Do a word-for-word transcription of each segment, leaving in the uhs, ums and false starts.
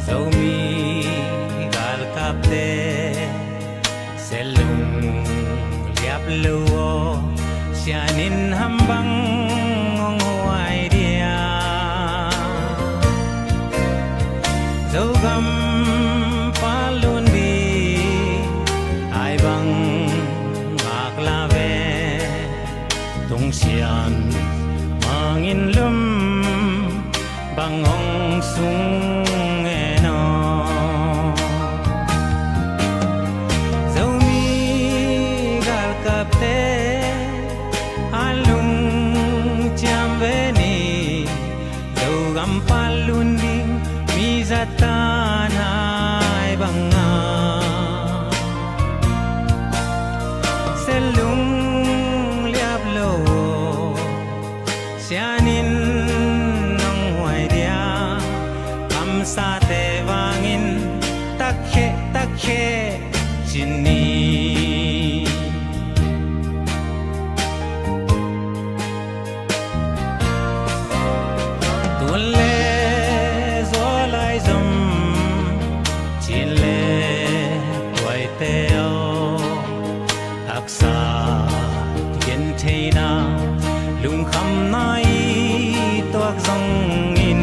Zomi galkapte, Sellung liap lo aw, sianin ham bang hong huai dia. Zogam palun di, ai bang ngak la ve, tung sian mangin lum bang hong sung e no. Zomi galkapte, a lungciam ve ni, Zogam palun ding mi zatan ai bang a. Sellung liap lo, sianin nong huai dia, kamsate vangin takkhe, takkhe, cin ni. Tun le zualai zom, cin le tuaite aw, haksa gentheina, lungkhamna i tuak zongin,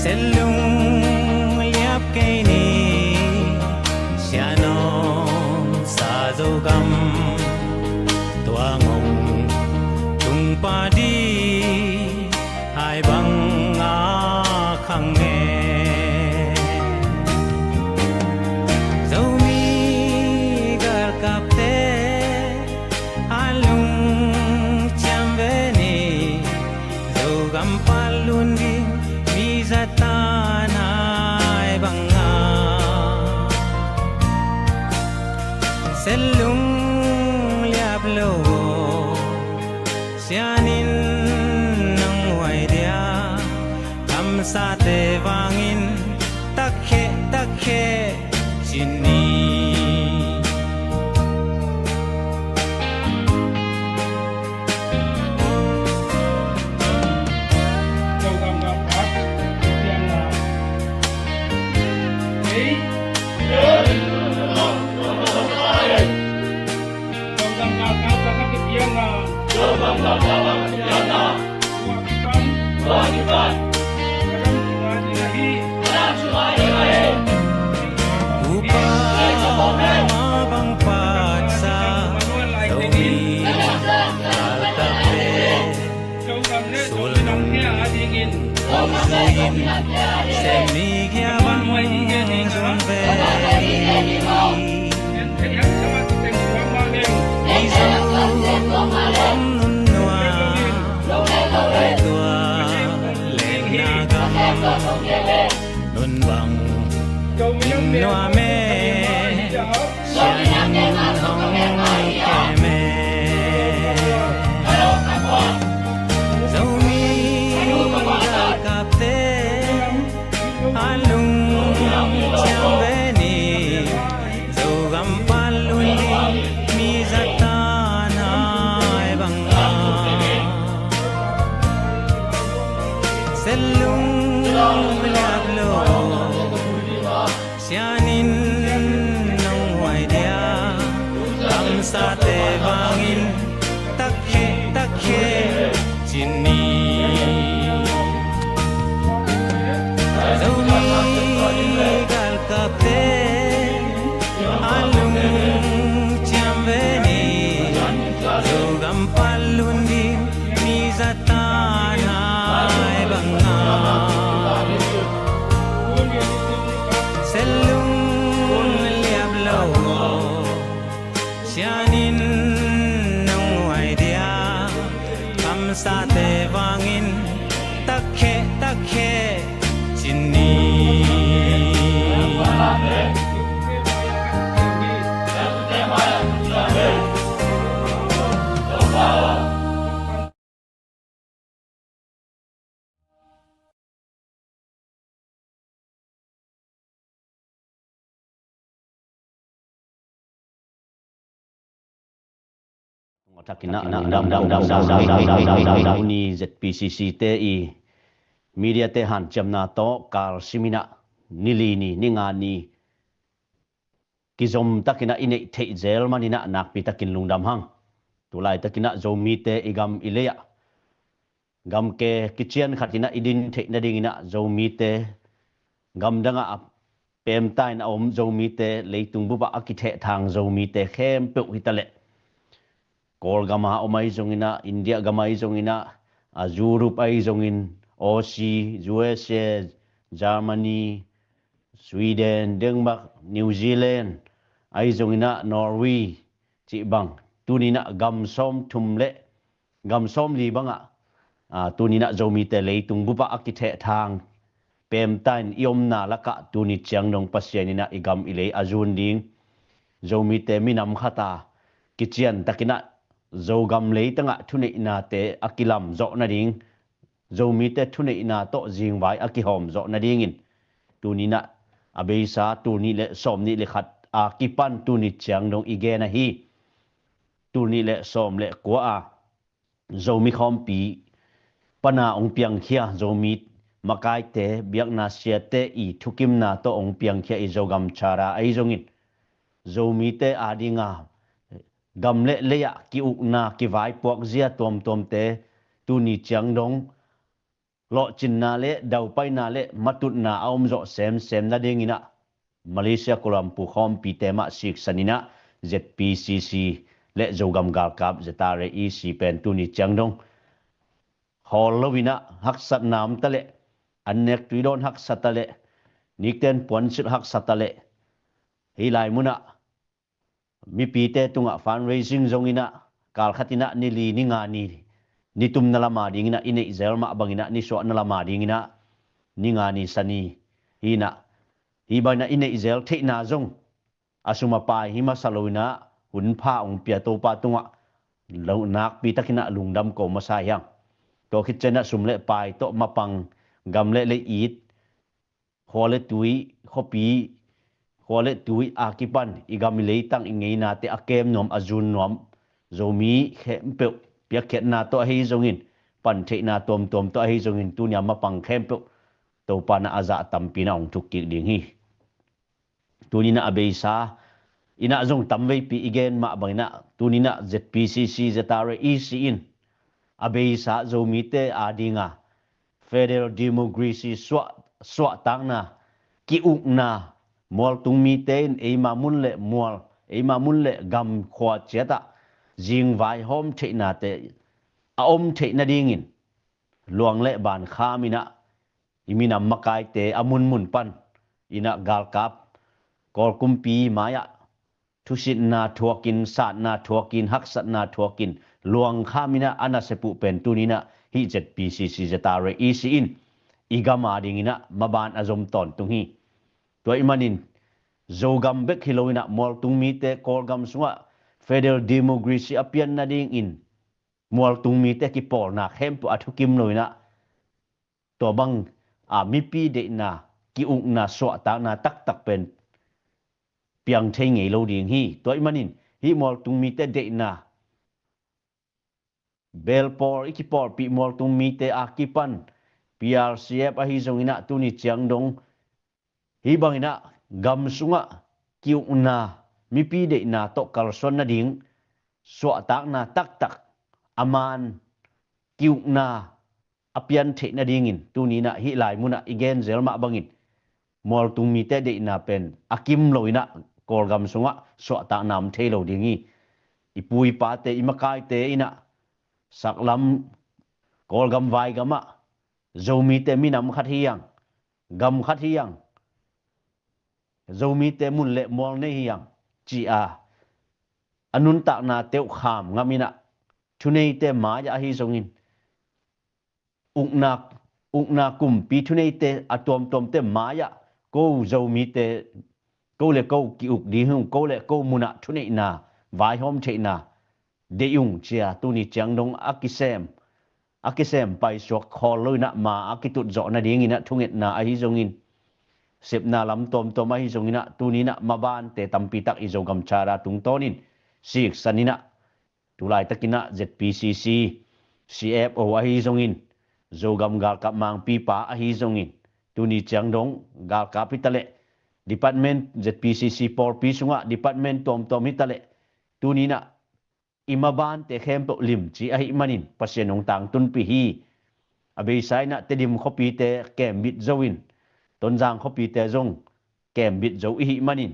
Sellung liap kei ni, sianom sa Zogam, tua ngong tung pa di, ai bang a khang e. Zomi galkapte, a lungciam ve ni, Zogam palun ding mi zatan ai bang a. Sellung liap lo, sianin nong huai dia, kamsate vangin takkhe, takkhe, cin ni. Upa ma bang patsa, Zomi galkapte, sulung hong zuin, sem ni gia bang zun ve. Mizo gam nunnuam, tua lengna gam nun bang nunnuam e, sianin hong kem e. Zomi galkapte, a lungciam ve ni, Zogam palun ding mi zatan ai bang a. Sellung liap lo, sianin nong huai dia, kamsate vangin takkhe, takkhe, cin ni. Zomi galkapte, a lungciam ve ni, Zogam palun ding mi zatan ai bang a. Sellung liap lo, sianin nong huai dia, kamsate vangin takkhe, takkhe, cin ni. Tungah Takinah ni Z P C C te i media te hanciamna tawh kalsiminah nili ni ninga ni kizom takinah i neih theih zel maninah nakpi takin lungdam hang. Tulai takinah Zomite i gam i lei-ah gamke kician khatinah i din theih nadinginah Zomite gamdangah a pemtain a om Zomite, leitung bupah a kithehthang Zomite khempeuh hitaleh Kawlgama om ahi zonginah, India gam ahi zonginah, a Europe ahi zongin, Aussie, U S A, Germany, Sweden, Denmark, New Zealand ahi zonginah, Norway cih bang tuninah gam sawm thum le gam sawm li bangah tuninah Zomite leitung bupah a kithehthang pemtain i omna lakah tuni ciang dong Pasian inah i gam i lei a zun ding, Zomite minam khata kician takinah Zogam leitangah thuneihnate a kilam zawh nading, Zomite thuneihnate tawh zingvai a kihawm zawh nadingin tuninah a beisa tulnih le sawmnih le khat a kipan tuni ciang dong i gen ahi. Tulnih le sawm le kua a Zomi khawmpi pana hong piangkhia Zomi makaite, biakna siate i thukimna tawh hong piangkhia i Zogam Charter ahi zongin Zomite adinga gam le lei-ah ki-ukna kivaipuak zia tuamtuamte tuni ciang dong lawhcinna le daupaina le matutna a omzawh semsem nadinginah Malaysia Kuala Lumpur khawmpite mah siksaninah Z P C C le Zogam galkap Z R A E C pen tuni ciang dong khawl loinah haksatna om taleh, annek tuidawn haksa taleh, nikten puansilh haksa taleh, hih lai munah mipite tungah fundraising zonginah kalkhatinah nili ninga ni nitumna lama dinginah i neihzel mah banginah nisuahna lama dinginah ninga ni sani hinah hih banginah i neihzel theihna zong a sum a pai hi masa loinah hunpha hong pia Topa tungah nakpi takinah lungdam ko masa hiang. Tua khit cianah sum le pai tawh mapang gam le lei it khua le tui, khuapi khua le tui a kipan i gam i leitang i ngeinate a kem nuam a zun nuam Zomi khempeuh piakkhiatna tawh ahi zongin, pantheihna tuamtuam tawh ahi zongin tunia mapang khempeuh Topa na a zah tampi na hong thuk kik ding hi. Tuninah a beisa inah zong tamveipi i gen mah banginah tuninah Z P C C Z R A E C in a beisa Zomite adinga federal democracy suah, suahtakna, ki-ukna, mualtung mite in eima mun le mual, eima mun le gam khua ciatah zingvai hawm theihnate a om theih nadingin luang le ban khaminah i minam makaite a munmun pan inah galkap Kawl kumpi mai-ah thusitna thuakin, satna thuakin, haksatna thuakin luangkhaminah a nasepuh pen tuninah hih Z P C C Z R A E C in i gam adinginah maban a zom tawntung hi. Tua ih manin Zogam bek hi loinah mualtung mite Kawlgam sungah federal democracy a pian nadingin mualtung mite kipawlna khempeuh a thukim loinah tua bang a mipi deihna, ki-ukna, suahtakna taktak pen piang thei ngei lo ding hi. Tua ih manin hih mualtung mite deihna, belpawl i kipawlpih mualtung mite a kipan P R C F ahi zonginah tuni ciang dong hih banginah gam sungah ki-ukna, mipi deihna tawh kalsuan nading suahtakna taktak a man ki-ukna a pian theih nadingin tuninah hih lai munah i gen zel mah bangin mualtung mite deihna pen a kim loinah Kawlgam sungah suahtakna om thei lo ding hi. I pu i pate, i makaite inah saklam Kawlgam vaigamah Zomite minam khat hi ang, gam khat hi ang, Zomite mun le mual nei hi ang ci-a a nuntakna teuh kham ngaminah thuneite mai-ah ahi zongin ukna, ukna kumpi thuneite a tuamtuamte mai-ah ko Zomite, ko le ko ki-uk ding hi ung, ko le ko munah thuneihna, vaihawm theihna deih ung cia tuni ciang dong a kisem, a kisem paisuak khawl loinah ma a kitut zawh nadinginah thungetna ahi zongin, sepna lam tuamtuam ahi zonginah tuninah mabante tampitak i Zogam Charter tungtawnin siksaninah tulaitakinah Z P C C, C F O ahi zongin, Zogam galkap mangpipa ahi zongin, tuni ciang dong galkap hitaleh, department, Z P C C pawlpi sungah department tuamtuam hitaleh, tuninah i mabante khempeuh limci ahih manin Pasian hong tangtunpih hi. A beisa inah Tedim khuapite kembit zo in, Tonzang khuapite zong kembit zo ihih manin,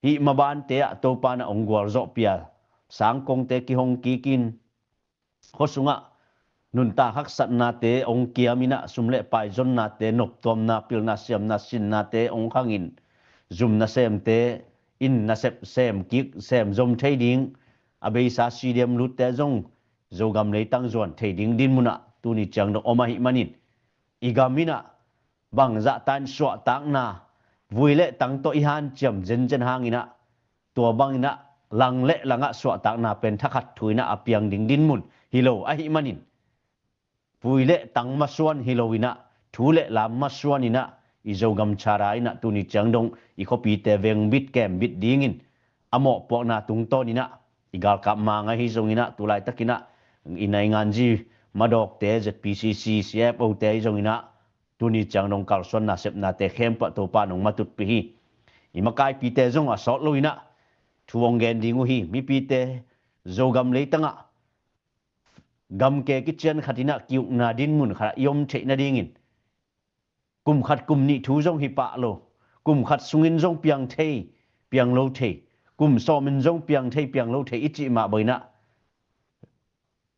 hih mabante ah Topa na hong gualzawh pia, sangkongte kihong kikin, khua sungah nuntak haksatnate hong kiaminah, sum le pai zonnate, noptuamna, pilna, siamna, sinnate hong khangin, zum nasemte in nasep sem kik, sem zom thei ding, a beisa C D M lutte zong Zogam leitang zuan thei ding dinmunah tuni ciang dong om ahih manin, i gam inah bangzahta in suahtakna, vui le tang tawh i hanciam zenzen hanginah, tua banginah lang le langah suahtakna pen thakhat thu inah a piang ding dinmun hi lo ahih manin, vui le tang masuan hi lo inah, thu le lam masuan inah, i Zogam chara inah tuni ciang dong i khuapite vengbit kembit dingin a mawhpuakna tungtawn inah, i galkap mang ahi zonginah tulaitakinah i nainganzi madawkte, Z P C C, C F O te ahi zonginah, tuni ciang dong kalsuanna sepnate khempeuh Topa nong matutpih hi. I makaipite zong a sawt lo inah thu hong gen ding uh hi. Mipite Zogam leitangah gamke kician khat inah kiukna dinmun khatah i om theih nadingin, kum khat kum nih thu zong hi pah lo, kum khat sungin zong piang thei, piang lo thei, kum sawmin zong piang thei, piang lo thei i cih mah bang inah,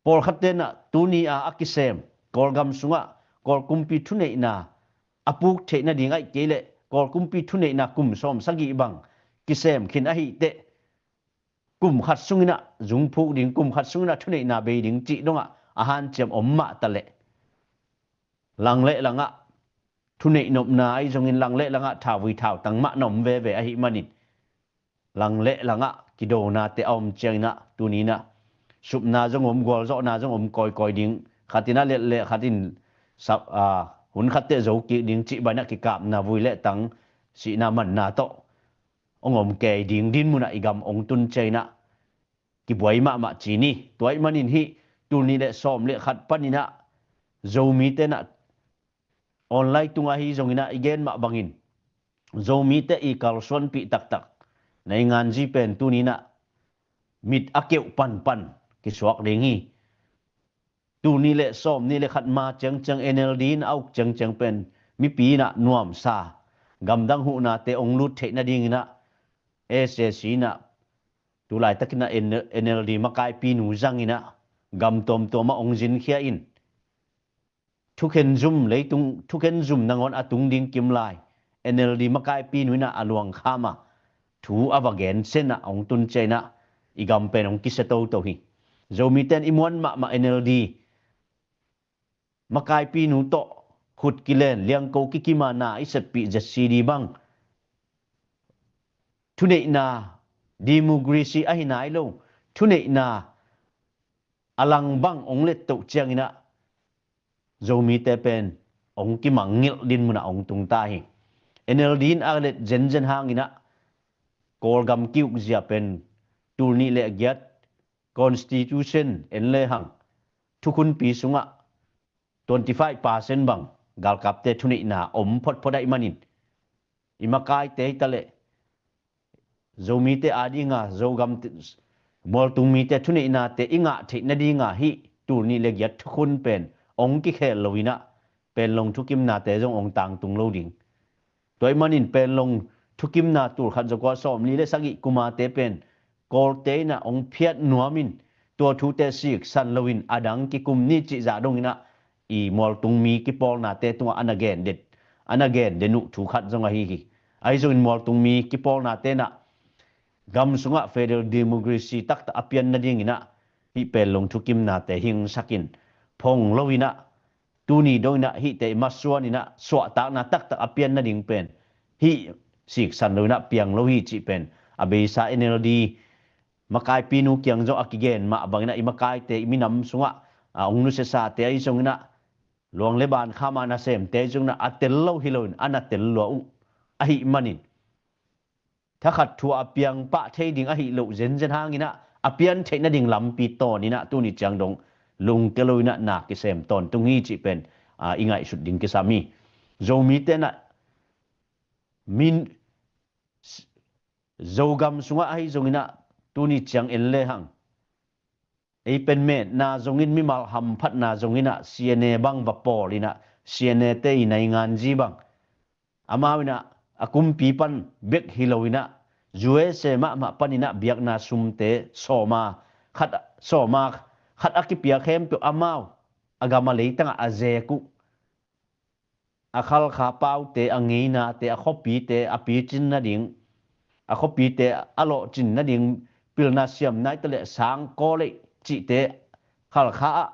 pawlkhat tenah tuni a a kisem Kawlgam sungah Kawl kumpi thuneihna a puk theih nading ahih kei leh Kawl kumpi thuneihna kum sawm sagih bang kisem khin ahih teh, kum khat sunginah zungphuk ding, kum khat sunginah thuneihna bei ding cih dongah a hanciam om mah taleh, lang le langah thuneih nopna ahi zongin, lang le langah thauvui thautang mah na om veve ahih manin, lang le langah kidonate a om cianginah tuninah supna zong om, gualzawhna zong om kawikawi ding, khatin a let le khatin sa-, a, hun khatteh zo kik ding cih banah kikapna, vui le tang, sihna manna tawh hong om kei ding dinmunah i gam hong tun cianginah kibuai mahmah ci ni. Tua ahih manin hih tul nih le sawm le khat paninah Zomite inah online tungah ahi zonginah i gen mah bangin, Zomite i kalsuanpih taktak nainganzi pen tuninah mit a keuh panpan kisuak ding hi. Tul nih le sawm nih le khat ma ciangciang N L D in a uk ciangciang pen mipi inah nuamsa, gamdang huhnate hong lut theih nadinginah S A C inah tulaitakinah N-, N L D makaipinu zanginah gam tuamtuamah hong zinkhia in, thukhen zum leitung, thukhen zum nangawn a tung ding kimlai N L D makaipinu inah a luangkham a, thu a va gen senah hong tun cianginah i gam pen hong kisia toto hi. Zomite in i muan mahmah N L D makaipinu tawh khut kilen, liangko kikima na i seppih Z C D bang thuneihna, democracy ahi nai lo, thuneihna a lang bang hong let toh cianginah Zomite pen hong kimangngilh dinmunah hong tungta hi. N L D in a let zenzen hanginah Kawlgam kiukzia pen tul nih le giat Constitution en lehang thukhunpi sungah twenty five percent bang galkapte thuneihna om photphot ahih manin, i makaite hitaleh Zomite adinga, Zogam, mualtung mite thuneihnate i ngah theih nadinga hih tul nih le giat thukhun pen hong kikhel loinah Panglong thukimnate zong hong tangtung lo ding. Tua ahih manin Panglong thukimna tul khat zakua sawmli le sagih kumate pen Kawlte inah hong phiat nuamin, tua thute siksan loin a dang kikum ni cih zah donginah i mualtung mi kipawlnate tungah a na gen den, a na gen den uh thu khat zong ahi hi. Ahi zongin mualtung mi kipawlnate inah gam sungah federal democracy taktak a pian nadinginah hih Panglong thukimnate hingsakin phong loinah tuni donginah hihte i masuaninah suahtakna taktak a pian nading pen hih siksan loinah piang lo hi cih pen a beisa N L D makaipinu kiang zong a kigen mah banginah i makaite i minam sungah a hong nusiasate ahi zonginah luang le baan khama nasemte ahi zonginah a tel lo hi loin a na tel lua uh ahih manin, thakhat thu a piang pah thei ding ahi loh zenzen hanginah a pian theih nading lampi tawn inah tuni ciang dong lungke lo inah na kisem tawntung hi cih pen, aa, i ngaihsut ding kisam hi. Zomite inah min Zogam sungah ahi zong inah tuni ciang en lehang ei pen metna zongin mimal hamphatna zong inah C N A bang va pawl inah C N A te i nainganzi bang amau inah a kumpi pan bek hi lo inah U S A mahmah pan inah biakna sumte sawma khat, sawma khat a kipia khempeuh amau a gam a leitangah a zek uh a Khalkha paute, a ngeinate, a khuapite a picin nading, a khuapite a lawhcin nading pilna siam nai taleh sang kawl ei cihte Khalkha ah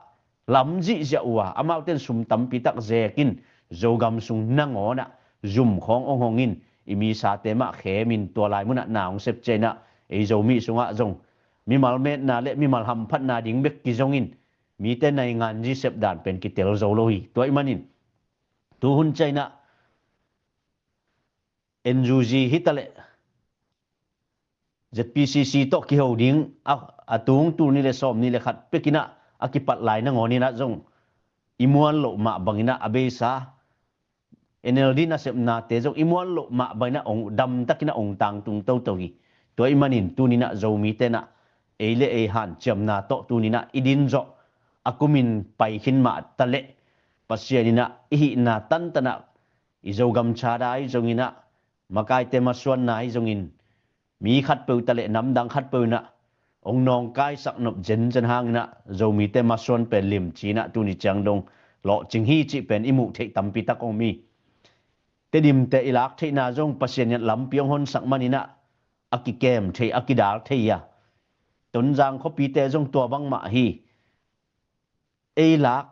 lam zihziah uh a, amaute in sum tampi tak zekin Zogam sung nangawnah zum khawng hong hong in i misate mah khemin tua lai munah na hong sep ciah inah ei Zomi sungah zong mimal metna le mimal hamphatna ding bek kizongin mite nainganzi sep dan pen kitel zo lo hi. Tua ih manin tuhun ciah inah N U G hi taleh Z P C C tawh kiho ding a, a tung tul nih le sawm nih le khat pek inah a kipat lai nangawn inah zong i muan loh mah bang inah a beisa N L D nasepnate zong i muan loh mah bang inah ong damtak inah ong tangtung toto hi. Tua ih manin tuni inah Zomite inah ei le ei hanciamna tawh tuni inah i din zawh a kumin pai khin mah taleh Pasian inah i hihna tantanah i Zogam chada ahi zong inah makaite masuanna ahi zongin mi khatpeuh taleh namdang khatpeuh inah ong nawngkaisak nop zenzen hang inah Zomite masuan pen limci inah tuni ciang dong lawhcing hi cih pen i muh theih tampi tak ong mi. Tedimte i lak theihna zong Pasian in lampi ong honsak man inah a kikem thei, a kidal thei a, Tonzang khuapite zong tua bangmah hi. Ei lak,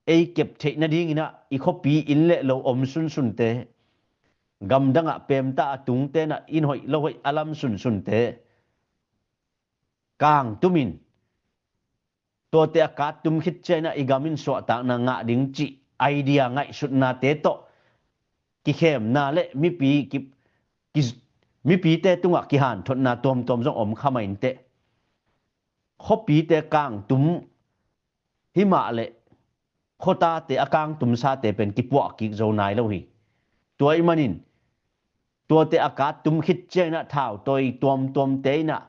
ei kep theih nading inah i khuapi inn le lo om sunsunte, gamdangah pemta a tungte inah inn hoih lo hoih a lam sunsunte kangtum in tuate a kattum khit ciah inah i gam in suahtakna ngah ding cih idea ngaihsutnate tawh kikhemna le mipi ki, ki, mipite tungah kihanthotna tuamtuam zong om kha mah inteh. Khuapite kangtum himah le khuatate a kangtumsate pen kipuah kik zo nai lo hi. Tua ih manin tuate a kattum khit ciah inah thautawi tuamtuamte inah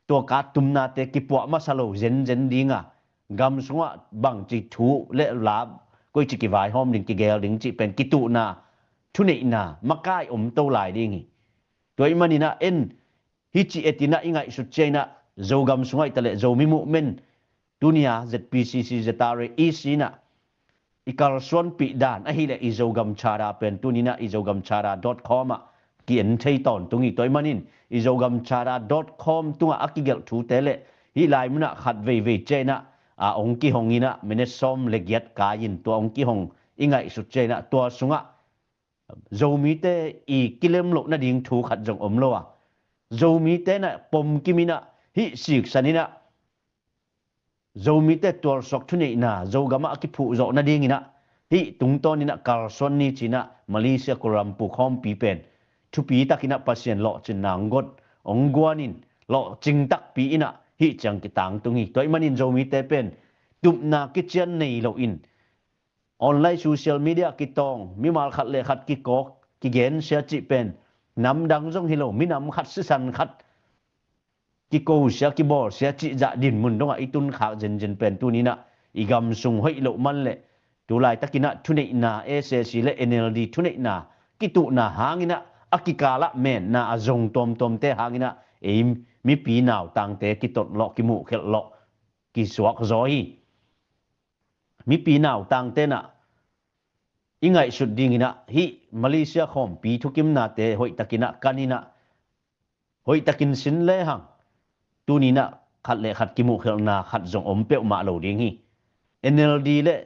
tua kattumnate kipuah masa lo zenzen ding a, gam sungah bangci thu le la koici kivaihawm ding, kigel ding cih pen kituhna, thuneihna makai om to lai ding hi. Tua ih manin ah en hih ci et inah i ngaihsut ciah inah Zogam sungah i taleh Zomi Movement tuni a Z P C C, Z R A, E C inah i kalsuanpih dan ahileh i Zogam Chada pen tuni inah i Zogam Chada dot com ah ki-en thei tawntung hi. Tua ih manin i Zogam Chada dot com tungah a kigelh thute le hih lai munah khat veivei ciah inah a ong kihong inah minute sawm le giat kai in tua ong kihong i ngaihsut ciah inah tua sungah Zomite i kilem loh nading thu khat zong om lo a, Zomite inah pomkim inah hih siksan inah Zomite tualsuak thuneihna Zogam ah a kiphuh zawh nading inah hih tungtawn inah kalsuan ni ci inah Malaysia Kuala Lumpur khawmpi pen thupi tak inah Pasian lawhcinna ong guan, ong guan in lawhcing takpi inah hih ciang kitangtung hi. Tua ih manin Zomite pen tupna kician nei loin online social media kitawng, mimal khat le khat kikawk, kigensia cih pen namdang zong hi lo, minam khat sisan khat kikosia kibawlsia cih zah dinmun dongah i tunkhak zenzen pen tuni inah i gam sung hoih loh man le tulaitakin ah thuneihna S A C le N L D thuneihna kituhna hang inah a kikalah menna a zong tuamtuamte hang inah ei mipi nautangte kitot lawh, kimuhkhelh lawh, kisuak zaw hi. Mipi nautangte inah i ngaihsut ding inah hih Malaysia khawmpi thukimnate hoihtakin ah kan inah hoihtakin sin lehang tuni inah khat le khat kimuhkhelhna khat zong om peuhmah lo ding hi. N L D le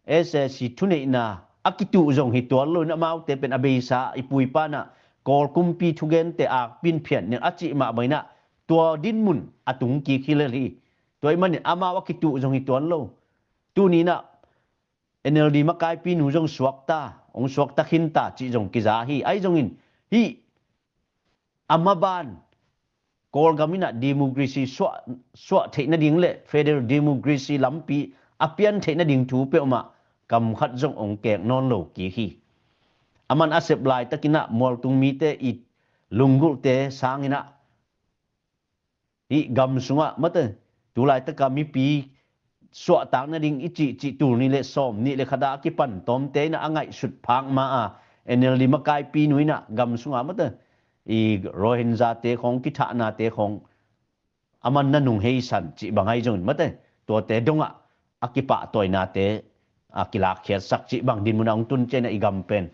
S A C thuneihna a kituh zong hi tuan lo in amaute pen a beisa i pu i pa inah Kawl kumpi thugente akpin phiat ning a cih mah bang inah tua dinmun a tung kik hi lel hi. Tua ih manin amau a kituh zong hi tuan lo. Tuni inah N L D makaipinu zong suakta, hong suakta khinta cih zong kiza hi. Ahi zongin hih a maban Kawlgam in ah democracy suah, suah theih nading le federal democracy lampi a pian theih nading thu peuhmah kam khat zong ong kek nawn lo kik hi. A man a sep laitakin ah mualtung mite i lunggulhte sangin ah hih gam sungah mate, tu laitaka mipi suahtak nading i cihcih tul nih le sawm nih le khat a kipan tawmte in ah a ngaihsut phak ma a, N L D makaipi nu in ah gam sungah mate, i Rohingyate khawng, kithahnate khawng a man na nung heisan cih bang ahi zongin mate, tuate dongah a kipahtawinate a kilakkhiatsak cih bang dinmun a hong tun ciangin ah i gam pen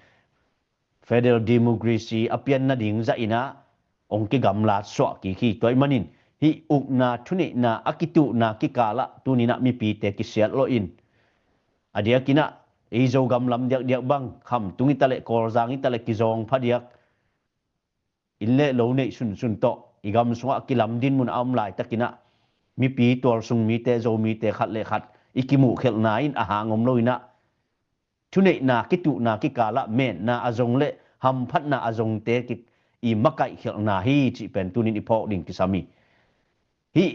federal democracy a pian nading zahin ah ong kigamlat suah kik hi. Tua ahih manin hih ukna thuneihna a kituhna kikalah tuni in ah mipite kisiat lawhin, a diakin ah ei Zogam lam diakdiak bang khamtung hi taleh, kawlzang hi taleh, kizawng phadiak, inn le lo neih sunsun tawh i gam sungah kilam dinmun a om laitakin ah mipi tualsung mite, Zomite khat le khat i kimuhkhelhna in a hang om loin ah thuneihna kituhna kikalah metna a zong le hamphatna a zongte ki, i makaihkhelhna hi cih pen tunin i phawk ding kisam hi. Hih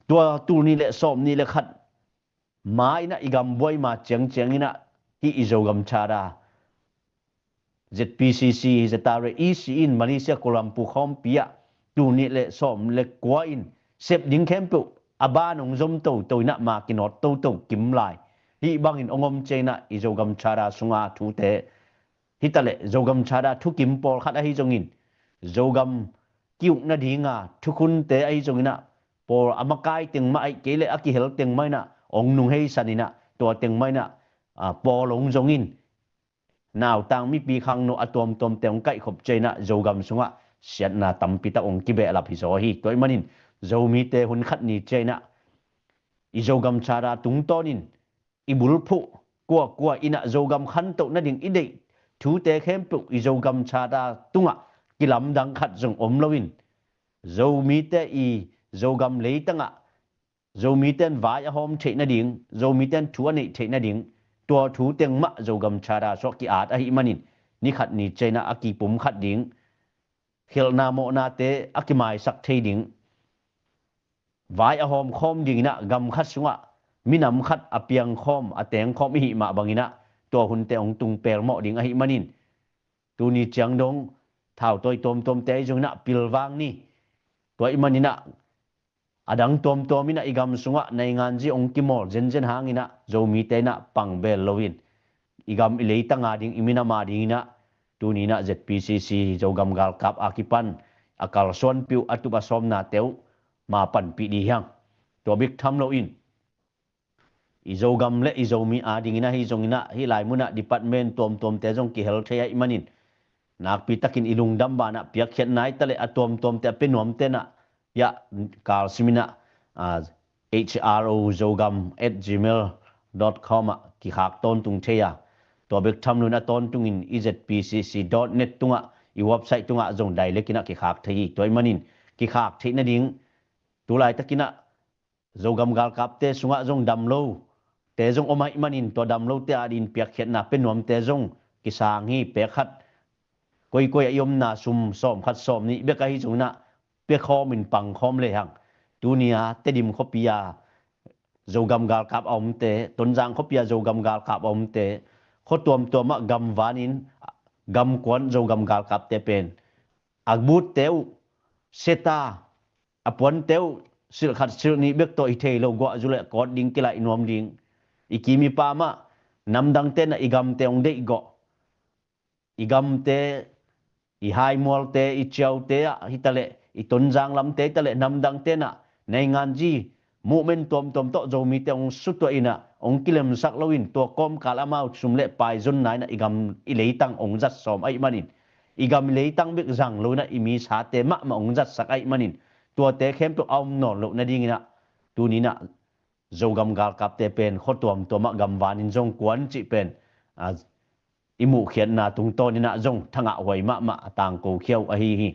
tua tul nih le sawm nih le khat ma in ah i gam buai ma ciangciang in ah hih i Zogam Charter, Z P C C, Zatara E C in Malaysia Kuala Lumpur khawmpi ah tul nih le sawm le kua in sep ding khempeuh a ban hong zom toto in ah ma kinawt toto kim lai. Hih bangin hong om ciangin ah i Zogam Charter sunga thute hi taleh, Zogam Charter thukim pawlkhat ahi zongin, Zogam ki-uk nadinga thukhunte ahi zongin ah, pawl a makai teng mah ahih kei leh a kihel teng mah in ah hong nung heisan in ah, tua teng mah in ah, a, pawl hong zongin, nautang, mipi, khangno a tuamtuamte hong kaihkhop ciangin ah Zogam sungah siatna tampitak hong kibehlap hi zaw hi. Tua ahih manin Zomite hun khat ni ciangin ah i Zogam Charter tungtawnin i bulphuh kuakua in ah Zogam khantoh nading i deih thute khempeuh i Zogam Charter tungah kilamdang khat zong om loin, Zomite i Zogam leitangah Zomite in vai a hawm theih nading, Zomite in thu a neih theih nading, tua thu teng mah Zogam Charter sungah ki-at ahih manin ni khat ni ciangin ah a kipumkhat ding, khelhna mawhnate a kimaisak thei ding, vai a hawm khawm dingin ah gam khat sungah minam khat a piang khawm, a teng khawm i hih mah bangin ah tua hunte hong tung pelmawh ding ahih manin, tuni ciang dong thautawi tuamtuamte ahi zongin ah pilvang ni. Tua ahih manin ah a dang tuamtuam in ah i gam sungah nainganzi hong kimawl zenzen hangin ah Zomite in ah pang bel loin, i gam i leitang a ding, i minam a dingin ah tuni in ah Z P C C Zogam galkap a kipan a kalsuanpih uh a tup a sawmnate uh ma panpih dih hi hang. Tua bek tham loin i Zogam le i Zomi a dingin ahi zongin ah hih lai munah department tuamtuamte zong kihel thei ahih manin, nakpitakin i lungdam banah piakkhiatna hi taleh a tuamtuamte a pia nuamte in ah, hiah kal simin ah, a, H R O Zogam at gmail dot com ah kikhak tawntung thei a, tua bek tham loin a tawntungin i Z P C C dot net tungah, i website tungah zong direct in ah kikhak thei hi. Tua ahih manin kikhak theih nading, tu laitakin ah Zogam galkapte sungah zong damlote zong om ahih manin, tua damlote a dingin piakkhiatna pia nuamte zong kisang hi. Pek khat, koikoi a i omna sum sawm khat sawm nih bek ahi zongin ah pia khawmin pang khawm lehang, tuni a Tedim khuapi a Zogam galkap a omte, Tonzang khuapi a Zogam galkap a omte, khua tuamtuam ah gamvanin, gamkuan Zogam galkapte pen a butte uh, seta, a puante uh, silh khat silh nih bek tawh hi thei lo, guah zu le kawt ding kilaih nuam ding. I kim i pam ah namdangte in ah i gamte hong deihgawh, i gamte, i Haimualte, i Ciaute ah hi taleh, i Tonzang lamte hi taleh, namdangte in ah nainganzi movement tuamtuam tawh Zomite hong sutuah in ah hong kilemsak loin, tua kawmkal amau sum le pai zonna in ah i gam i leitang hong zat sawm ahih manin, i gam i leitang bek zang lo in ah i misate mahmah hong zatsak ahih manin, tuate khempeuh a om nawn loh nadingin ah tuni in ah Zogam galkapte pen khua tuamtuam ah gamvanin zong kuan cih pen, a, i muhkhiatna tungtawnin ah zong thangahhuai mahmah a tangko khia uh ahi hi.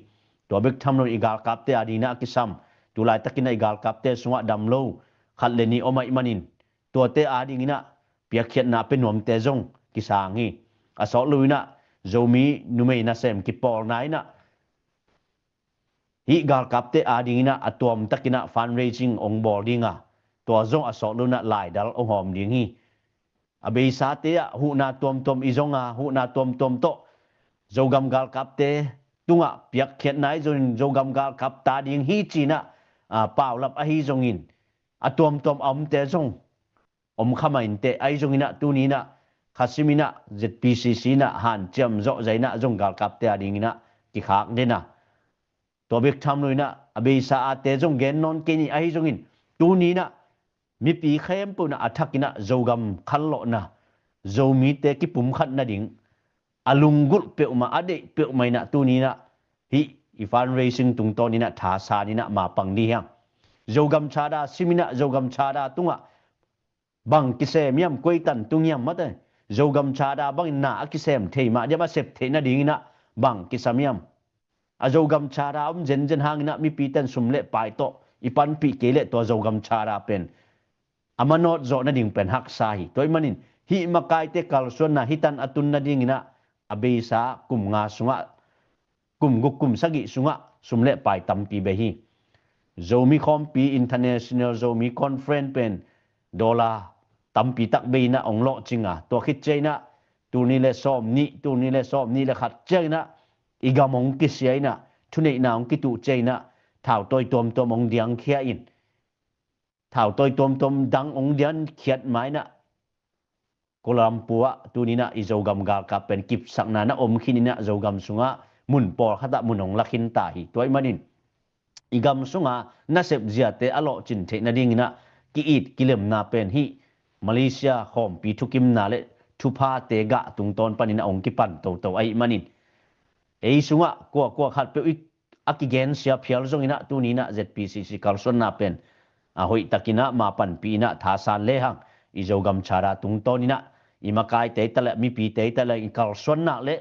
Tua bek tham loin i galkapte a dingin ah a kisam, tu laitakin ah i galkapte sungah damlo khat le nih om ahih manin, tuate a dingin ah piakkhiatna pia nuamte zong kisang hi. A sawt loin ah Zomi numei nasem kipawlna in ah Hih galkapte adingin ah a tuamtakin ah fundraising hong bawl ding a, tua zong a sawt lo in ah laidal hong hawm ding hi. A beisate ah huhna tuamtuam i zong a, huhna tuamtuam tawh Zogam galkapte tungah piakkhiatna ahi zongin Zogam galkap ta ding hi ci-in ah, a, paulap ahi zongin a tuamtuam a omte zong om kha mah inteh, ahi zongin ah tuni in ah khasim in ah Z P C C in ah hanciam zawh zah in ah zong galkapte adingin ah kikhak den a, tua bek tham lo in ah a beisa ate zong gen nawn kei ni. Ahi zongin tuni in ah mipi khempeuh in ah a thak in ah Zogam khanlawhna, Zomite kipumkhat nading a lunggulh peuhmah, a deih peuhmah in ah tuni in ah hih i fundraising tungtawn in ah thasan in ah mapang dih hiang. Zogam chada sim in ah Zogam chada tungah bang kisem hiam, koi tan tung hiam mate. Zogam chada bangin na a kisem thei mah diam, a sep theih nadingin ah bang kisam hiam. A Zogam chada om zenzen hangin ah mipite in sum le pai tawh i panpih kei leh tua Zogam chada pen a manawt zawh nading pen haksa hi. Tua ahih manin hih makaite kalsuanna hih tan a tun nadingin ah a beisa kum nga sungah, kum guk kum sagih sungah sum le pai tampi bei hi. Zomi Khawmpi International Zomi Conference pen dollar tampi tak bei in ah hong lawhcing a, tua khit ciang in ah tul nih le sawm nih, tul nih le sawm nih le khat ciang in ah i gam hong kisia in ah, thuneihna hong kituh ciang in ah thautawi tuamtuam hong diangkhia in, thautawi tuamtuam dang hong diankhiat ma in ah Kuala Lumpur ah tuni in ah i Zogam galkap pen kipsakna na om khin in ah Zogam sungah mun pawlkhat ah mun hong la khin ta hi. Tua ahih manin i gam sunga nasep ziate a lawhcin theih nadingin ah ki-it kilemna pen hih Malaysia khawmpi thukimna le thuphate gah tungtawn panin ah hong kipan toto ahih manin ei sungah kuakua khatpeuh i a kigensia phial zongin ah tuni in ah Z P C C kalsuanna pen a hoihtakin ah mapanpih in ah thasan lehang i Zogam chada tungtawn in ah i makaite hi ta leh, mipite hi ta leh i kalsuanna le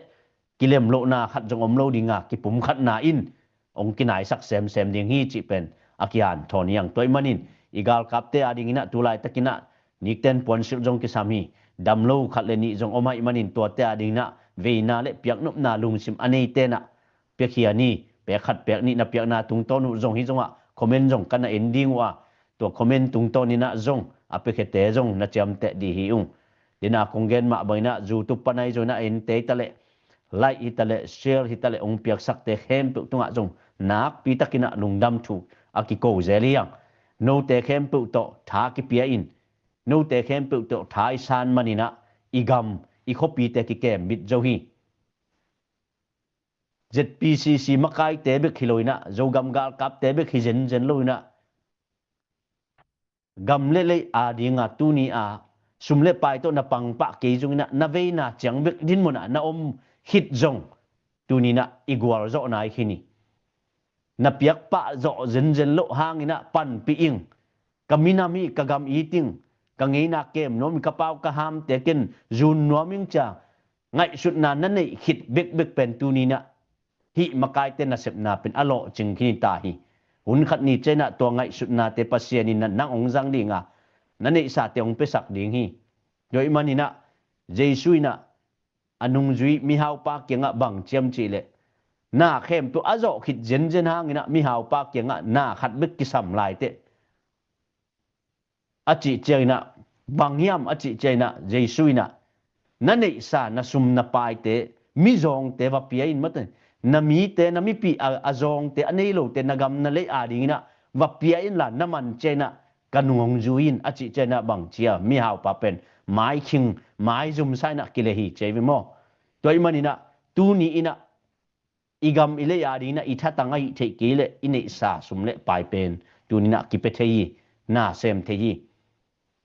kilemlohna khat zong om lo ding a, kipumkhatna in hong kinaisak semsem ding hi cih pen a kihanthawn hi hang. Tua ahih manin i galkapte adingin ah tu laitakin ah nikten puansilh zong kisam hi. Damlo khat le nih zong om ahih manin tuate adingin ah veina le piaknopna lungsim a neite in ah piakhia ni. Pek khat pek nih na piakna tungtawn uh zong hi zongah comment zong ka na en ding uh a, tua comment tungtawn in ah zong a piakhiate zong na ciamteh dih hi ung. Tua in ah kong gen mah bangin ah YouTube pan ahi zongin ah ente hi ta leh, like hi ta leh, share hi ta leh, hong piaksakte khempeuh tungah zong nakpi takin ah lungdam thu a kiko zel hi hang. Note khempeuh tawh tha kipia in, note khempeuh tawh tha i san manin ah i gam, i khuapite kikem bit zo hi. Z P C C makaite bek hi lo in ah, Zogam galkapte bek hi zenzen lo in ah, gam le lei ading a tuni a sum le pai tawh na pang pah kei zongin ah, na veina ciang bek dinmun ah na om khit zong tuni in ah i gualzawhna hi khin hi. Na piak pah zawh zenzen loh hangin ah panpih ing. Ka minam hi, ka gam it ing, ka ngeina kem nuam ing, ka pau ka hamte ken zun nuam ing ci-a ngaihsutna na neih khit bekbek pen tuni in ah hih makaite nasepna pen a lawhcing khin hi ta hi. Hun khat ni ciang in ah tua ngaihsutnate Pasian in ah nang hong zang ding a, na neihsate hong piasak ding hi. Tua ahih manin ah Jesu in ah a nungzui mihaupa kiangah bang ci hiam cih leh, na khempeuh a zawh khit zenzen hangin ah mihaupa kiangah na khat bek kisam lai teh, a cih ciang in ah, bang hiam a cih ciang in ah Jesu in ah, na neihsa na sum na paite mizawngte va pia in, mate, na mite, na mipi a, a zawngte, a nei lote, na gam na lei adingin ah va pia inla, na man ciang in ah ka nung hong zui in a cih ciang in ah bang ci a, mihaupa pen maikhing maizumsa in ah kileh hi ci hi ve maw. Tua ahih manin ah tuni in ah i gam i lei adingin ah i thatang ahih theih kei leh i neihsa sum le pai pen tuni in ah kipia thei hi, na sem thei hi.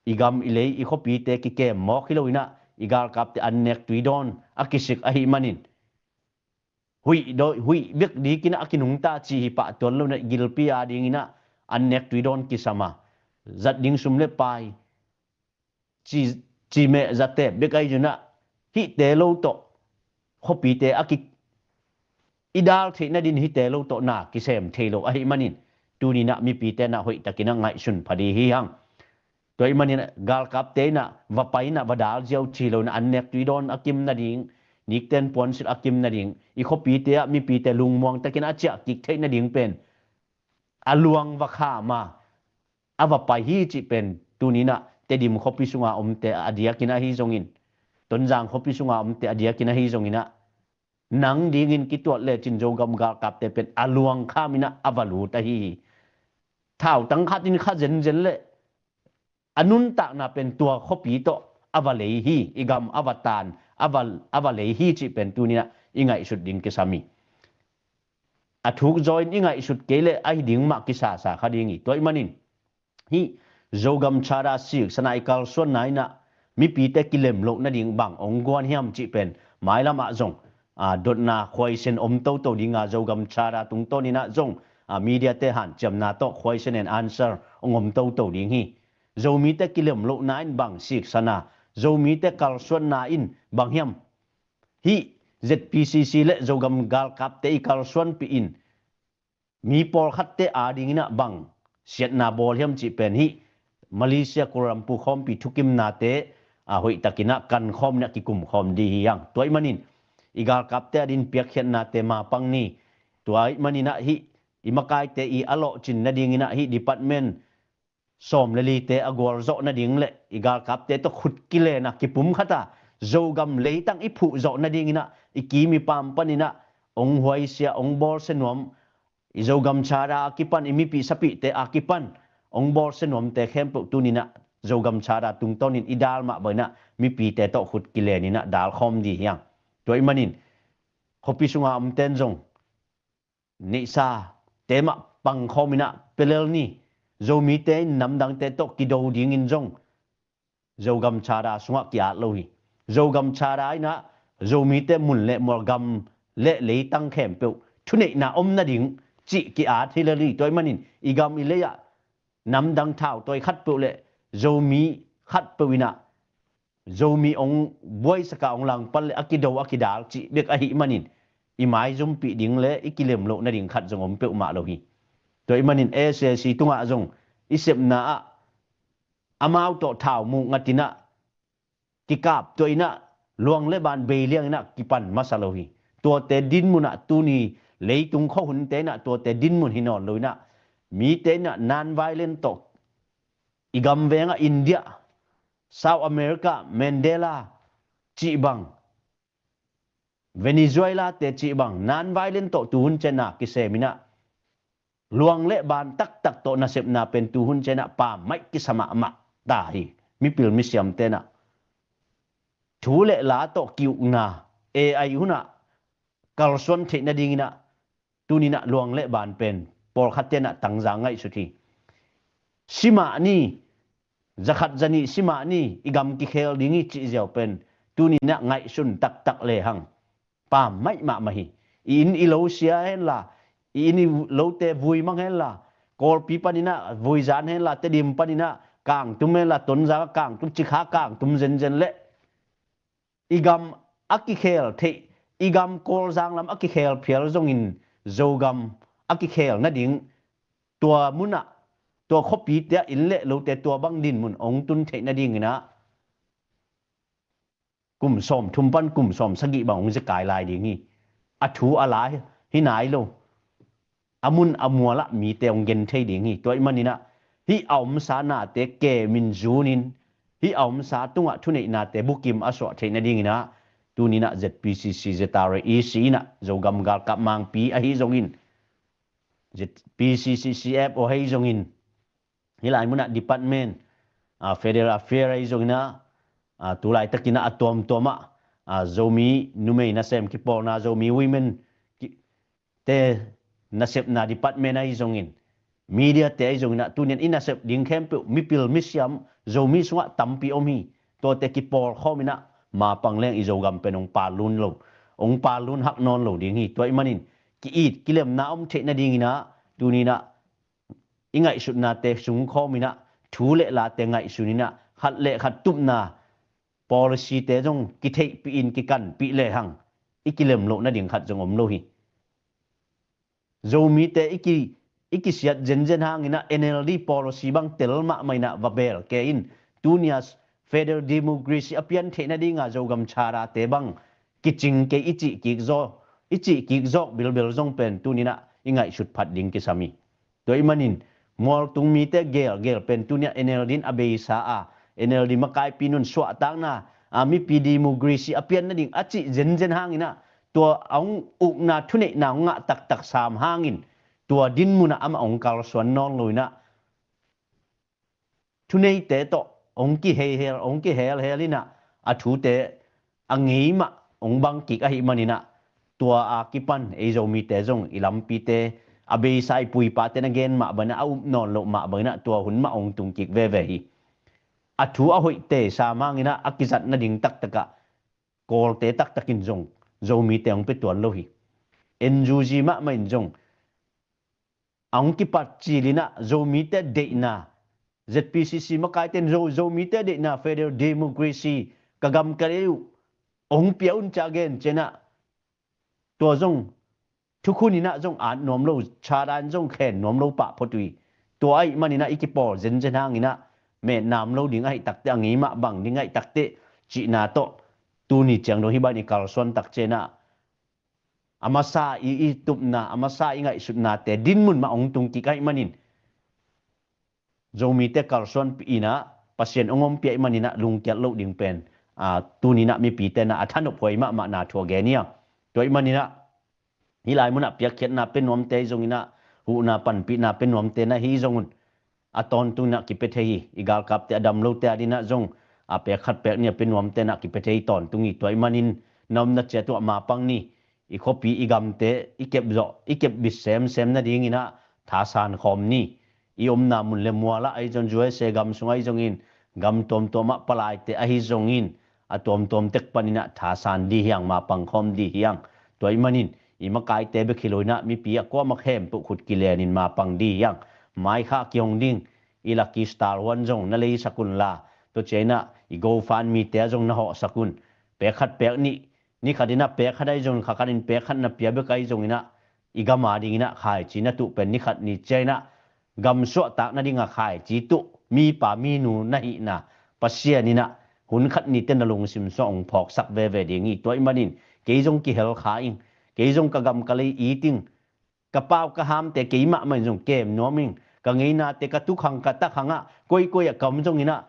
I gam i lei, i khuapite kikem mawk hi lo in ah, i galkapte an nek tui dawn a kisik ahih manin, huih dawi, huih bek dikin ah a kinungta ci hi pah tuan lo in ah, gilpi adingin ah an nek tui dawn kisam a, zat ding sum le pai, ci, ci meh zate bek ahi zongin ah, hihte lo tawh khuapite a ki, i dal theih nadin hihte lo tawh na kisem thei lo ahih manin, tuni in ah mipite in ah hoihtakin ah ngaihsun pha dih hi hang. Tua ahih manin ah galkapte in ah va pai in ah va dal ziau ci lo in ah, an nek tui dawn a kim nading, nikten puansilh a kim nading, i khuapite ah mipite lungmuang takin a ciah kik theih nading pen a luang va kham a, a va pai hi cih pen tuni-in ah Tedim khuapi sunga omte a diakin ahi zongin, Tonzang khuapi sunga omte a diakin ahi zongin ah, nang dingin kituat lecin Zogam galkapte pen a luang kham in ah a va lut ahi hi. Thautang khat in kha zenzen leh a nuntakna pen tua khuapi tawh a va lei hi, i gam a va tan, a va, a va lei hi cih pen tuni-in ah i ngaihsut ding kisam hi. A thuk zaw in i ngaihsut kei leh ahi ding mah kisasa kha ding hi. Tua ahih manin hih Zogam Charter siksana i kalsuanna in ah mipite kilem loh nading bang hong guan hiam cih pen mailam ah zong a, dotna khuaisen om toto ding a, Zogam Charter tungtawn in ah zong a, media-te hanciamna tawh question and answer hong om toto ding hi. Zomite kilem lohna in bang siksana, Zomite kalsuanna in bang hiam? Hih Z P C C le Zogam galkapte i kalsuanpih in mi pawlkhatte adingin ah bang siatna bawl hiam cih pen hih Malaysia Kuala Lumpur khawmpi thukimnate a, hoihtakin ah kankhawm in ah kikumkhawm ding hi hang. Tua ahih manin i galkapte adingin piakkhiatnate mapang ni. Tua ahih manin ah hih i makaite i a lawhcin nadingin ah hih department sawm le lite a gualzawh nading le i galkapte tawh khut kilen a, kipumkhat a, Zogam leitang i phuhzawh nadingin ah i kim i pam panin ah hong huaisia, hong bawlsia nuam, i Zogam Charter a kipan, i mipih sapihte a kipan hong bawlsia nuamte khempeuh tuni-in ah Zogam Charter tungtawnin i dal mah bangin ah mipite tawh khut kilen in ah dalkhawm ding hi hang. Tua ahih manin khuapi sunga omten zong neihsate mah pangkhawm in ah pia lel ni. Zomite in namdangte tawh kido dingin zong Zogam Charter sungah ki-at lo hi. Zogam Charter in ah Zomite mun le mual, gam le leitang khempeuh thuneihna om nading cih ki-at hi lel hi. Tua ahih manin i gam i lei ah namdang thautawi khatpeuh le Zomi khatpeuh in ah Zomi hong buaisak a, hong langpan le a kido a kidal cih bek ahih manin i maizumpih ding le i kilem loh nading khat zong om peuhmah lo hi. Tua ahih manin S A C tungah zong i sepna ah amau tawh thau muk ngat in ah kikap, tua in ah luang le ban bei liang in ah kipan masa lo hi. Tuate dinmun ah tuni leitung khuahunte in ah tuate dinmun hi nawn lo in ah mite in ah non-violent tawh i gam veng ah India, South America, Mandela cih bang, Venezuela-te cih bang non-violent tawh tuhun ciang a kisem in ah luang le ban taktak tawh nasepna pen tuhun ciang ah pammaih kisa mahmah ta hi. Mipil misiamte in ah thu le la tawh ki-ukna A I hun ah kalsuan theih nadingin ah tuni-in ah luang le ban pen pawlkhatte in ah tangza ngaihsut hi. Si mah ni, za khat za nih si mah ni, i gam kikhel ding hi cih ziau pen tuni-in ah ngaihsun taktak lehang pammaih mahmah hi. I inn i lo sia henla, i inn i lote vui mang henla, Kawlpi panin ah vuizan henla, Tedim panin ah kangtum henla, Tonzang ah kangtum, Cikha kangtum zenzen leh i gam a kikhel theih, i gam Kawlzang lam a kikhel phial zongin Zogam a kikhel nading tua mun ah, tua khuapite ah inn le lote tua bang dinmun hong tun theih nadingin ah kum sawmthum pan kum sawmsagih bang hong zekai lai ding hi. A thu a la hi nai lo. A mun a mual ah mite hong gen thei ding hi. Tua ahih manin ah hih a omsa nate kemin zunin, hih a omsa tungah thuneihnate bukim a suah theih nadingin ah tuni-in ah Z P C C, Z R A, E C in ah Zogam galkap mangpi ahi zongin, Z-, P C C C F O ahi zongin, hih lai mun ah department, ah, Federal Affair ahi zongin ah, ah, tu laitakin ah a tuamtuam ah, ah, Zomi numei nasem kipawlna, Zomi women ki-, te nasepna department ahi zongin, media te ahi zongin ah tuni-in i nasep ding khempeuh mipil misiam Zomi sungah tampi om hi. Tuate kipawlkhawm in ah mapang leng i Zogam pen hong pallun lo, hong pallun hak nawn lo ding hi. Tua ahih manin ki-it kilemna om theih nadingin ah tuni-in ah i ngaihsutnate sungkhawm in ah thu le late ngaihsun in ah khat le khat tupna policy-te zong kitheihpih in kikanpih lehang i kilem loh nading khat zong om lo hi. Zomite i ki, i kisiat zenzen hangin ah N L D policy bang tel mahmah in ah va bel kei in, tuni-a federal democracy a pian theih nadinga Zogam Charter-te bang kicing kei i cih kik zawk, i cih kik zawk bilbel zong pen tuni-in ah i ngaihsut phat ding kisam hi. Tua ahih manin mualtung mite gelgel pen tuni-ah N L D in a beisa a, N L D makaipi nun suahtakna a, mipi democracy a pian nading a cih zenzen hangin ah, tua a hong ukna thuneihna hong ngah taktak sam hangin, tua din munah amah hong kalsuan nawn lo in ah, thuneite tawh hong kiheihel, hong kihelhel in ah, a thute a ngei mah hong bang kik ahih manin ah, tua a kipan ei Zomite zong i lampite, a beisa i puipate na gen mah bangin ah, a up nawn loh mah bangin ah, tua hun mah hong tung kik veve hi. A thu a hoihte sam hangin ah, a kizat nading taktak ah Kawlte taktak in zong Zomite hong pia tuan lo hi. N U G mahmah in zong a hong kipat cil in ah, Zomite deihna, Z P C C makaite in Zo, Zomite deihna federal democracy ka gam ka lei uh hong pia un ci-a gen ciang ah, tua zong thukhun in ah zong at nuam lo, charter in zong khen nuam lo pah phot uh hi. Tua ahih manin ah i kipawl zenzen hangin ah, metnam lo ding ahih takteh, a ngei mah bang ding ahih takteh cihna tawh, tuni ciang dong hih bangin i kalsuan tak ciang ah, a masa i, i tupna, a masa i ngaihsutnate din mun mah hong tung kik ahih manin, Zomite kalsuanpih in ah, Pasian hong ompih ahih manin ah, lungkiat loh ding pen, a, tuni in ah mipite in ah a thanop huai mahmahna thu a gen hi hang. Tua ahih manin ah, hih lai munah piakkhiatna pia nuamte ahi zongin ah, huhna panpihna pia nuamte na hi zong un, a tawntung in ah kipia thei hi. I galkapte, a dam lote ading in ah zong, a, pek khat pek nih a pia nuamte in ah kipia thei hi, tawntung hi. Tua ahih manin na omna ciat uh ah mapang ni. I khuapi, i gamte i kep zawh, i kep bit semsem nadingin ah thasan khawm ni. I omna mun le mual ah ahi zong, U S A gam sung ahi zongin, gam tuamtuam ah palaite ahi zongin, a tuamtuam tek panin ah thasan dih hi hang, mapang khawm dih hi hang. Tua ahih manin i makaite bek hi lo in ah, mipi a kuamah khempeuh khut kilenin mapang dih hi hang. Mai kha kihong ding i Lucky Star huan zong na leisak un la, tua ciang ah i GoFundMe te ah zong na hawhsak un. Pek khat pek nih, ni khat in ah pek khat ahi zongin, kha khat in pek khat na pia bek ahi zongin ah, i gam adingin ah khaici na tuh pen ni khat ni ciang ah, gam suahtak nading a khaici tuh mipa minu na hihna Pasian in ah hun khat ni teh na lungsim sungah hong phawksak veve ding hi. Tua ahih manin kei zong kihel kha ing, kei zong ka gam ka lei it ing, ka pau ka hamte kei mahmah in zong kem nuam ing, ka ngeinate, ka tukhang ka takhang ah, koikoi ah ka om zongin ah,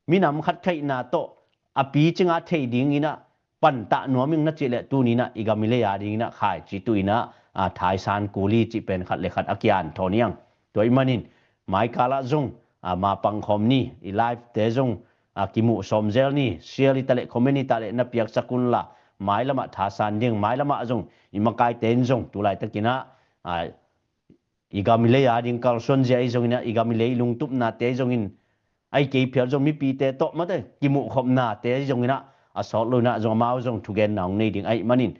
minam khat theihna tawh a picing a thei dingin ah pantah nuam ing na cih leh, tuni in ah i gam i lei adingin ah khaici tuh in ah, a, thaisan kul hi cih pen khat le khat a kihanthawn hi hang. Tua ahih manin mai kal ah zong, a, mapang khawm ni. I live te zong, a, kimuh sawm zel ni. Share hi ta leh, comment hi ta leh na piaksak un la, mailam ah thasan ding. Mailam ah zong i makaite in zong tu laitakin ah, a, i gam i lei ading kalsuanzia ahi zongin ah, i gam i lei lungtupnate ahi zongin, ahih kei phial zong mipite tawh mate kimuhkhopnate ahi zongin ah, a sawt lo in ah zong amau zong thugenna hong nei ding ahih manin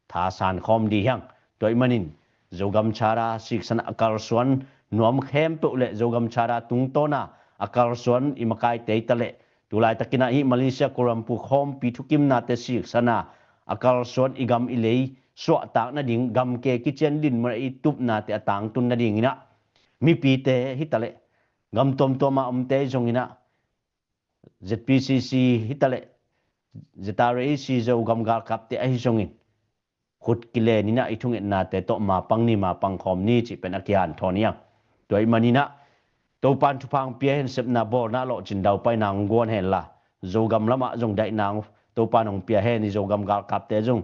thasan khawm dih hi hang. Tua ahih manin Zogam Charter siksana a kalsuan nuam khempeuh le Zogam Charter tungtawn a a kalsuan i makaite hi ta leh, tu laitakin ah hih Malaysia Kuala Lumpur khawmpi thukimnate siksana a kalsuan i gam i lei suahtak nading, gam ke kician din mun ah i tupnate a tangtun nadingin ah, mipite hi ta leh, gam tuamtuam a omte ahi zongin ah, Z P C C hi ta leh, Z R A C Zogam galkapte ahi zongin, khut kilenin ah i thungetnate tawh mapang ni, mapang khawm ni cih pen a kihanthawn hi hang. Tua ahih manin ah Topa'n thupha hong pia hen, sepna bawlna lawhcin daupaina hong guan hen la, Zogam lamah zong daihna hong, Topa'n hong pia hen. I Zogam galkapte zong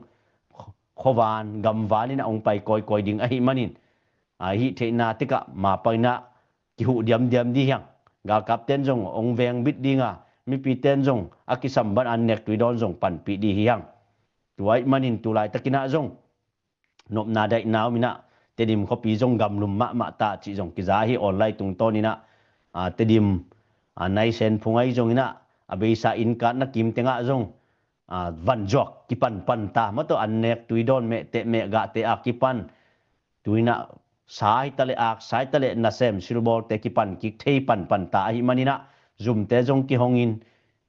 khuavan gamvan in ah hong pai kawikawi ding ahih manin, a, hih theihna tek ah mapang in ah kihuh diamdiam dih hi hang. Galkapte'n zong hong vengbit ding a, mipite'n zong a kisam bang an nek tui dawn zong panpih dih hi hang. Tua ahih manin tu laitakin ah zong nopna daihna om in ah, Tedim khuapi zong gamlum mahmah ta cih zong kiza hi. Online tungtawn in ah, a, Tedim, a, Naisen phung ahi zongin ah, a beisa inn katna kim teng ah zong, a, vanzuak kipanpan ta, mah tawh an nek tui dawn, mehteh mehgahte a kipan, tu in ah sa hi ta leh, aksa hi ta leh, nasem silbawlte kipan kik thei panpan ta ahih manin ah, zumte zong kihongin,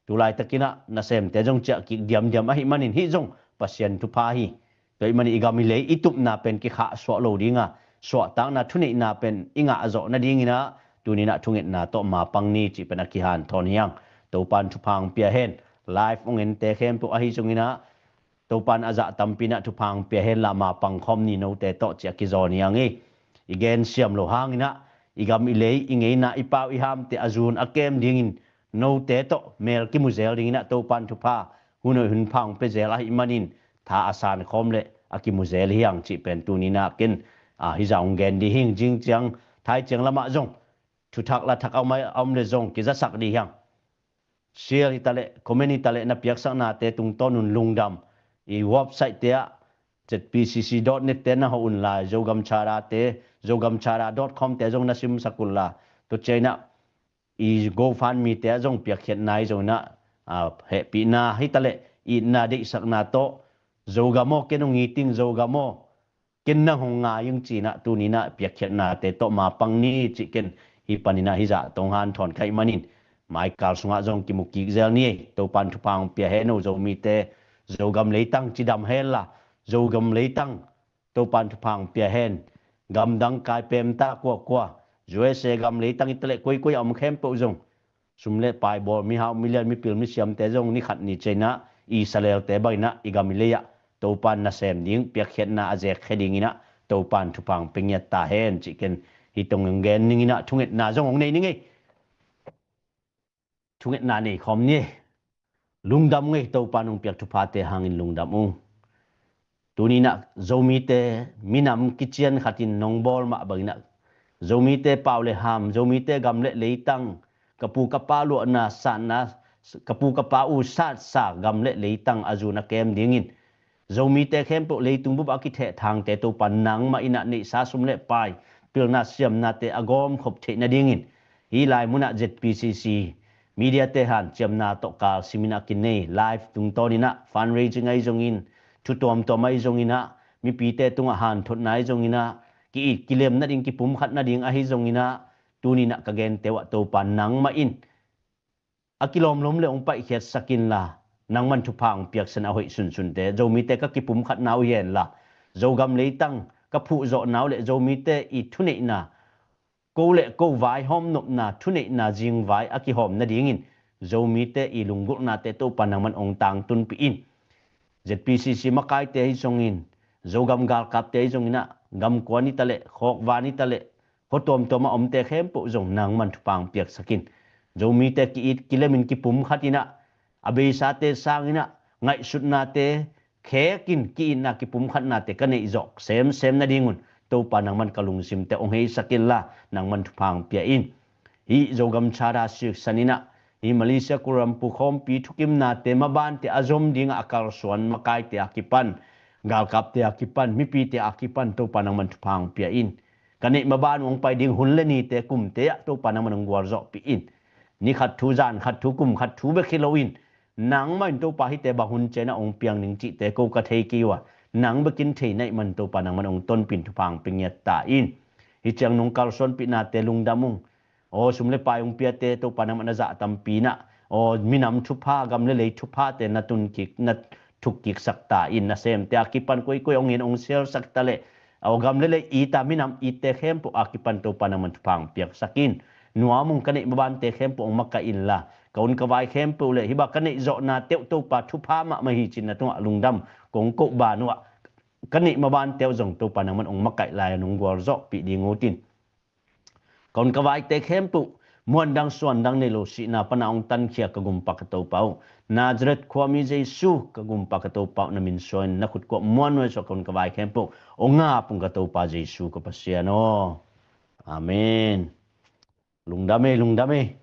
tu laitakin ah nasemte zong ciah kik diamdiam ahih manin hih zong Pasian thupha hi. Tua ahih manin i gam i lei i tupna pen kikhahsuah lo ding a, suahtakna thuneihna pen i ngahzawh nadingin ah tuni in ah thungetna tawh mapang ni cih pen a kihanthawn hi hang. Topa'n thupha hong pia hen. Live hong ente khempeuh ahi zongin ah, Topa'n a zah tampi in ah thupha hong pia hen la, mapang khawm ni note tawh cih a kizawn hi hang hi. I gen siam loh hangin ah i gam i lei, i ngeina, i pau i hamte a zun a kem dingin note tawh mel kimu zel dinginah Topan thupha hun hoih hun pha hong pia zel ahih manin tha a san khawm le a kimu zel hi hang cih pen tuninah ken a hizah hong gen dih hing. Zing ciang thai ciang lamah zong thuthak la thak a om le zong kizasak dih hiang. Share hitaleh, comment hitaleh, na piaksaknate tungtawn un lungdam. I website te ah Z P C C dot net te na hawh un lai, Zogam Chara te, Zogam Chara dot com te zong na simsak un la. Tua cianginah i GoFundMe te ah zong piakkhiatna hi zonginah hehpihna hitaleh itna deihsakna tawh Zogam aw ken hong iting, Zogam aw ken nang hong ngai ing cinah tuninah piakkhiatnate tawh mapang ni cih ken hi paninah hizah tawh hong hanthawn ka hih manin maikal sungah zong kimu kik zel ni ei. Topan thupha hong pia hen o Zomite, Zogam leitang cidam hen la, Zogam leitang Topan thupha hong pia hen. Gamdang kai pemta kuakua, U S A gam leitang hitaleh koikoi a om khempeuh zong sum le pai bawl, mihau milian, mipil misiamte zong ni khat ni cianginah i salelte banginah i gam i lei ah Topan nasem ding piakkhiatna a zekkhia dinginah Topan thupha hong pia ngiat ta hen cih ken hi tong hong gen ninginah thungetna zong hong nei ning ei. Thungetna nei khawm ni ei. Lungdam ung ei, Topan hong piak thuphate hangin lungdam ung. Tuninah Zomite minam kician khatin nong bawl mah banginah Zomite pau le ham, Zomite gam le leitang, ka pu ka pa luahna satna, ka pu ka pa uh satsa gam le leitang a zun a kem dingin Zomite khempeuh leitung bup a kithehthangte Topa nangmah inah neihsa sum le pai, pilna siamnate a gawmkhop theih nadingin hih lai munah Z P C C media te hanciamna tawh kalsimin a kinei live tungtawninah fundraising ahi zongin, thu tuamtuam ahi zonginah, mipite tungah hanthotna ahi zonginah, ki-it kilem nading, kipumkhat nading ahi zonginah, tuninah ka gente uh ah Topa nangmah in a kilawmlawm le hong paihkhiatsak inla, nangman thupha hong piaksan a hoih sunsunte Zomite ka kipumkhatna uh hi henla, Zogam leitang ka phuhzawhna uh le Zomite i thuneihna, ko le ko vaihawm nopna, thuneihna zingvai a kihawm nadingin Zomite i lunggulhnate Topa nangman hong tangtunpih in. Z P C C makaite ahi zongin, Zogam galkapte ahi zonginah, gamkuan hitaleh, khawkvan hitaleh, khua tuamtuam a omte khempeuh zong nangman thupha hong piaksak in. Zomite ki-it kilemin kipumkhat inah, a beisate sanginah ngaihsutnate khekin ki-itna kipumkhatnate ka neih zawh semsem nadingun Topa nangman ka lungsimte hong heisak inla, nangman thupha hong pia in. Hih Zogam Chara siksan inah, hih Malaysia Kuala Lumpur khawmpi thukimnate mabante a zom dingah a kalsuan makaite a kipan, galkapte a kipan, mipite a kipan Topa nangman thupha hong pia in. Ka neih maban uh hong pai ding hun le nite, kumte ah Topa nangman hong gualzawhpih in. Ni khat thu, zan khat thu, kum khat thu bek hi loin, nangmah in Topa hihte bang hun cianah hong piang ning cihte ko ka thei kei uh a, nang bekin thei na hih man Topa nangman hong tonpih in, thupha hong pia ngiat ta in. Hih ciang nong kalsuanpihnate lungdam ung. Aw, sum le pai hong piate Topa nangman a zah tampi inah, aw, minam thupha, gam le lei thuphate na tun kik, na thuk kiksak ta in, nasemte a kipan koikoi hong en hong sialsak taleh, aw, gam le lei it a, minam itte khempeuh a kipan Topa nangman thupha hong piaksak in. Nuam ung, ka neih mabante khempeuh hong makaih inla, ka hun ka vai khempeuh le hih bang ka neih zawhna teuh Topa thupha mahmah hi cin na tungah lungdam kong koh ban uh ah, ka neih mabante uh zong Topa nangman hong makaih lai-in hong gualzawhpih ding uh tin. Ka hun ka vaite khempeuh muandang suandang nei lo sihna pana hong tankhia ka gumpa ka Topa uh, Nazareth khuami Jesu ka gumpa ka Topa uh, na min suangin na khut kuah muanhuai suah ka hun ka vai khempeuh hong ngap ung ka Topa Jesu ka Pasian aw. Amen. Lungdam ei, lungdam ei.